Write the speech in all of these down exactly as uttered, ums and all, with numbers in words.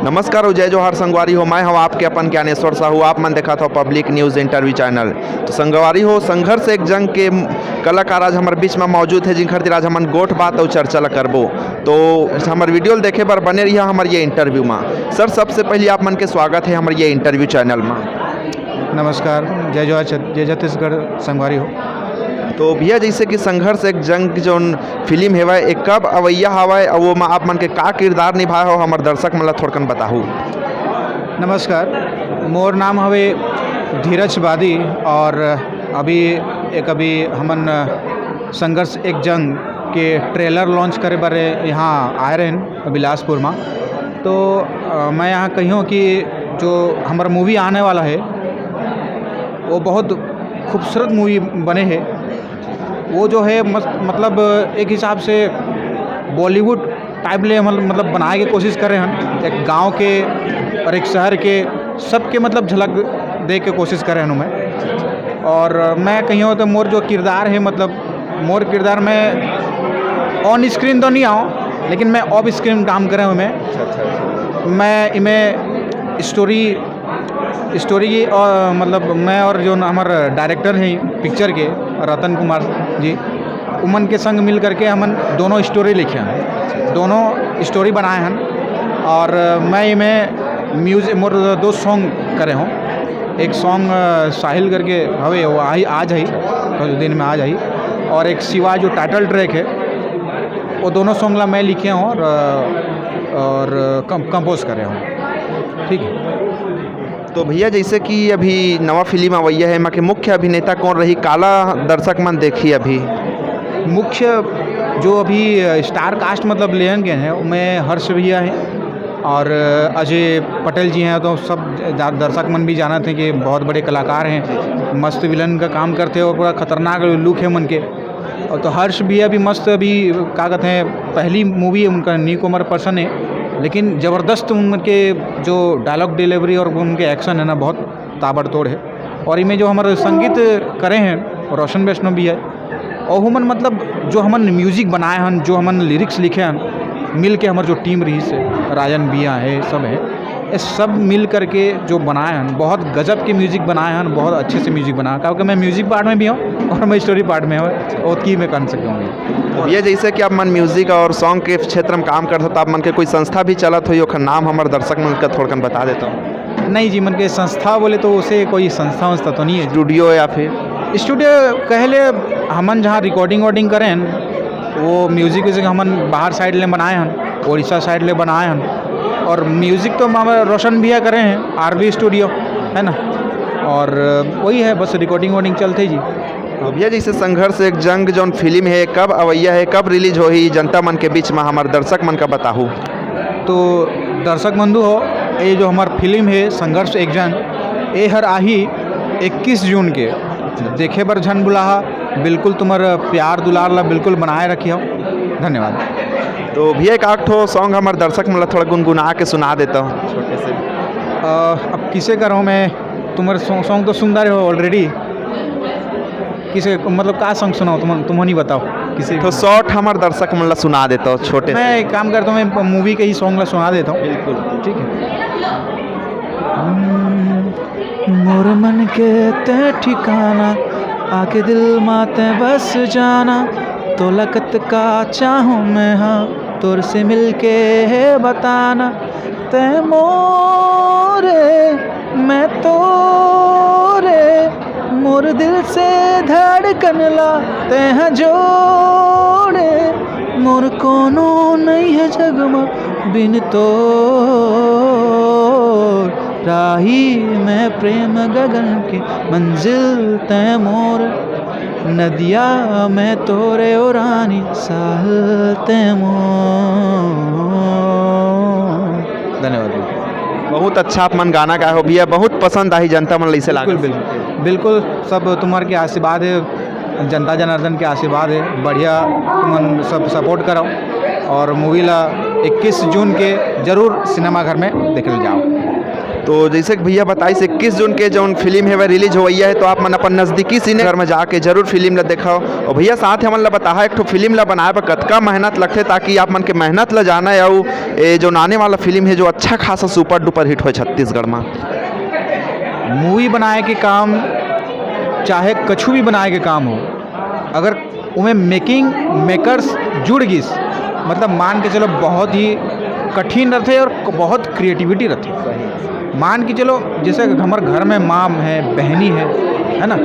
नमस्कार अउ जय जोहार संगवारी हो, मैं हव आपके अपन ज्ञानेश्वर साहू। आप मन देखत हव पब्लिक न्यूज इंटरव्यू चैनल। तो संगवारी हो, संघर्ष एक जंग के कलाकार आज हमर बीच में मौजूद हे, जिनकर तीर आज हमन गोठ बात अउ चर्चा ला करबो। तो हमर वीडियो ल देखे बर बने रहिया हमर ये इंटरव्यू में। सर, सबसे पहले आप मन के स्वागत हे हमर ये इंटरव्यू चैनल में। नमस्कार, जय जोहार, छत-, जय छत्तीसगढ़ संगवारी हो। तो भैया, जैसे कि संघर्ष एक जंग जोन फिल्म हेवय, ए कब अवैया हवय, अउ ओमा आप मन के का किरदार निभाए हो, हमर दर्शक मन ला थोड़कन बताहू। नमस्कार, मोर नाम हवे धीरज बादी और अभी एक अभी हमन संघर्ष एक जंग के ट्रेलर लॉन्च करे बर यहाँ आए रहेन बिलासपुर में। तो अ, मैं यहाँ कहियों कि जो हमर मूवी आने वाला है वो बहुत खूबसूरत मूवी बने है। वो जो है मस-, मतलब एक हिसाब से बॉलीवुड टाइप ले हम मतलब बनाए के कोशिश करे हन। एक गांव के और एक शहर के सबके मतलब झलक दे के कोशिश करे हन मैं। और मैं कहियों तो मोर जो किरदार है मतलब मोर किरदार मैं ऑन स्क्रीन तो नहीं आऊँ, लेकिन मैं ऑफ स्क्रीन काम करे हूँ मैं। मैं इमें स्टोरी स्टोरी की और मतलब मैं और जो हमार डायरेक्टर हैं पिक्चर के, रतन कुमार जी, उमन के संग मिल करके हमन दोनों स्टोरी लिखे हैं, दोनों स्टोरी बनाए हैं। और मैं इमें म्यूजिक मोर दो सॉन्ग करे हूँ। एक सॉन्ग साहिल करके हवे, वो आई आज आई, कुछ दिन में आ जाई। और एक शिवा जो टाइटल ट्रैक है, वो दोनों सॉन्ग ला मैं लिखे हूँ और, और कम कंपोज करे हूँ। ठीक है। तो भैया, जैसे कि अभी नवा फिल्म अवैया है, एमा के मुख्य अभिनेता कौन रही, काला दर्शक मन देखी अभी? मुख्य जो अभी स्टार कास्ट मतलब लेन गए हैं, उमें हर्ष भैया हैं और अजय पटेल जी हैं। तो सब जा-, दर्शक मन भी जानत हैं कि बहुत बड़े कलाकार हैं, मस्त विलन का काम करते हैं और पूरा खतरनाक लुक है मन के। और तो हर्ष भैया भी मस्त, अभी का कहते हैं, पहली मूवी है उनका, न्यू कमर पर्सन है, लेकिन ज़बरदस्त उनके जो डायलॉग डिलीवरी और उनके एक्शन है ना, बहुत ताबड़तोड़ है। और इमें जो हमारे संगीत करे हैं रोशन वैष्णव भी है, और हमन मतलब जो हमन म्यूजिक बनाए हन, जो हमन लिरिक्स लिखे हन, मिल के हमार जो टीम रही से राजन भैया है, सब है, ये सब मिल करके जो बनाए हन, बहुत गजब के म्यूजिक बनाए हन, बहुत अच्छे से म्यूजिक बनाए, क्योंकि मैं म्यूजिक पार्ट में भी हूँ और मैं स्टोरी पार्ट में हूँ, ओतकी मैं कह सकूँगी। तो भैया, जैसे कि आप मन म्यूजिक और सॉन्ग के क्षेत्र में काम करते हो, तो आप मन के कोई संस्था भी चलत होई, ओखर नाम हमर दर्शक मन का थोड़कन बता देता हूँ। नहीं जी, मन के संस्था बोले तो उसे कोई संस्था वंस्था तो नहीं है। स्टूडियो या फिर? स्टूडियो कहले हमन जहाँ रिकॉर्डिंग वॉर्डिंग करें, वो म्यूजिक व्यूजिक हमन बाहर साइड ले बनाए हन, उड़ीसा साइड ले बनाए हन। और म्यूजिक तो हमारे रोशन भैया करे हैं, आरवी स्टूडियो, है ना। और वही है, बस रिकॉर्डिंग वॉर्डिंग चलते जी। तो भैया, जैसे संघर्ष एक जंग जौन फिल्म है, कब अवैया है, कब रिलीज होही, जनता मन के बीच में हमार दर्शक मन का बताहू। तो दर्शक बंधु हो, ये जो हमार फिल्म है संघर्ष एक जंग, ये हर आही इक्कीस जून के। देखे बर झन भुलाहा, बिल्कुल तुम्हार प्यार दुलार ला बिल्कुल बनाए रखियो। धन्यवाद। तो भैया, एक आध ठो सॉन्ग हमार दर्शक मन ला थोड़ा गुनगुना के सुना देता हूँ छोटे से। अ, अब किसे करूँ मैं, तुम्हारे सॉ-, सॉन्ग तो सुनता रहे हो ऑलरेडी। किसे, मतलब, का सॉन्ग सुनाओ तुम, तुम नहीं बताओ। किसे तो शॉर्ट हमार दर्शक मन ला सुना देता हूँ छोटे से। मैं एक काम करता हूँ, मैं मूवी के ही सॉन्ग ला सुना देता हूँ। बिल्कुल। ठीक है। हम्म, मोर मन के तय ठिकाना, आके दिल मा तय बस जाना, तोला कतका चाहूँ मैं, हाँ, तोर से मिलके है बताना। तय मोरे, मैं तोरे, मोर दिल से धड़कन ला तय जोड़े, मोर कोनो नहीं है जग मा बिन तो। राही मैं प्रेम गगन के, मंजिल तय मोर, नदिया मैं तोरे ओ रानी, साहिल तय मोर। धन्यवाद भैया। बहुत अच्छा आप मन गाना गाए हो भैया, बहुत पसंद आही जनता मन ला, इसे लागल। बिल्कुल, बिल्कुल, बिल्कुल, सब तुम्हार के आशीर्वाद है, जनता जनार्दन के आशीर्वाद है, बढ़िया तुमन सब सपोर्ट करो और मूवी ला इक्कीस जून के जरूर सिनेमा घर में देखे जाओ। तो जैसे कि भैया बताइस, इक्कीस जून के जौन फिल्म हे, वह रिलीज होवइया हे, तो आप मन अपन नजदीकी सिनेमा घर में जाके जरूर फिल्म ला देखव। और भैया, साथ हमन ला बताहा, एक ठो फिल्म ला बनाए बर कतका मेहनत लगथे, ताकि आप मन के मेहनत ला जाना, अउ ये जौन आने वाला फिल्म हे, जो अच्छा खासा सुपर डुपर हिट होय छत्तीसगढ़ में। मूवी बनाए के काम, चाहे कछु भी बनाए के काम हो, अगर उमें मेकिंग मेकर्स जुड़ गिस, मतलब, मान के चलो, बहुत ही कठिन रथे और बहुत क्रिएटिविटी रथे। मान के चलो, जैसे हमर घर में माँ है, बहनी है, है ना,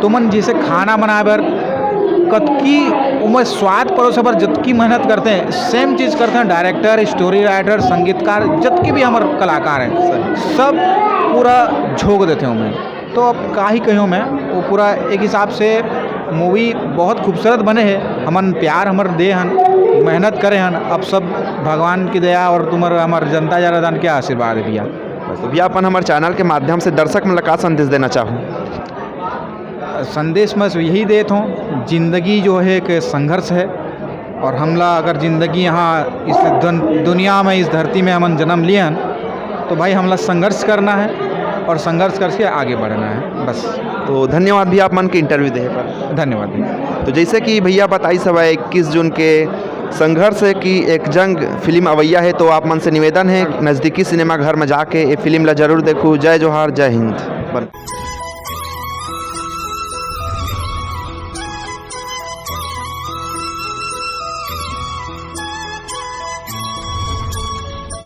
तो मन जैसे खाना बनाए बर कतकी उमें स्वाद परोसे बर जतकी मेहनत करते हैं, सेम चीज़ करते हैं डायरेक्टर, स्टोरी राइटर, संगीतकार, जतके भी हमर कलाकार हैं, सब पूरा झोंक देते हैं उमें। तो अब का ही कहियो मैं, वो पूरा एक हिसाब से मूवी बहुत खूबसूरत बने है। हमन प्यार हमर दे हन, मेहनत करे हन, अब सब भगवान की दया और तुम्हार हमर जनता जनार्दन के आशीर्वाद है भैया। बस। तो भैया, अपन हमर चैनल के माध्यम से दर्शक मन ला का संदेश देना चाहो? संदेश मैं यही देत हूँ, जिंदगी जो है एक संघर्ष है, और हमला अगर जिंदगी यहाँ इस दुन-, दुनिया में, इस धरती में हमन जन्म लिए हन, तो भाई, हमला संघर्ष करना है और संघर्ष करके आगे बढ़ना है, बस। तो धन्यवाद भैया, आप मन के इंटरव्यू देहे पर। धन्यवाद भैया। तो जैसे कि भैया बताइस हवय, इक्कीस जून के संघर्ष है कि एक जंग फिल्म अवैया है, तो आप मन से निवेदन है, नजदीकी सिनेमा घर में जाके ये फिल्म ला जरूर देखू। जय जोहार, जय हिंद।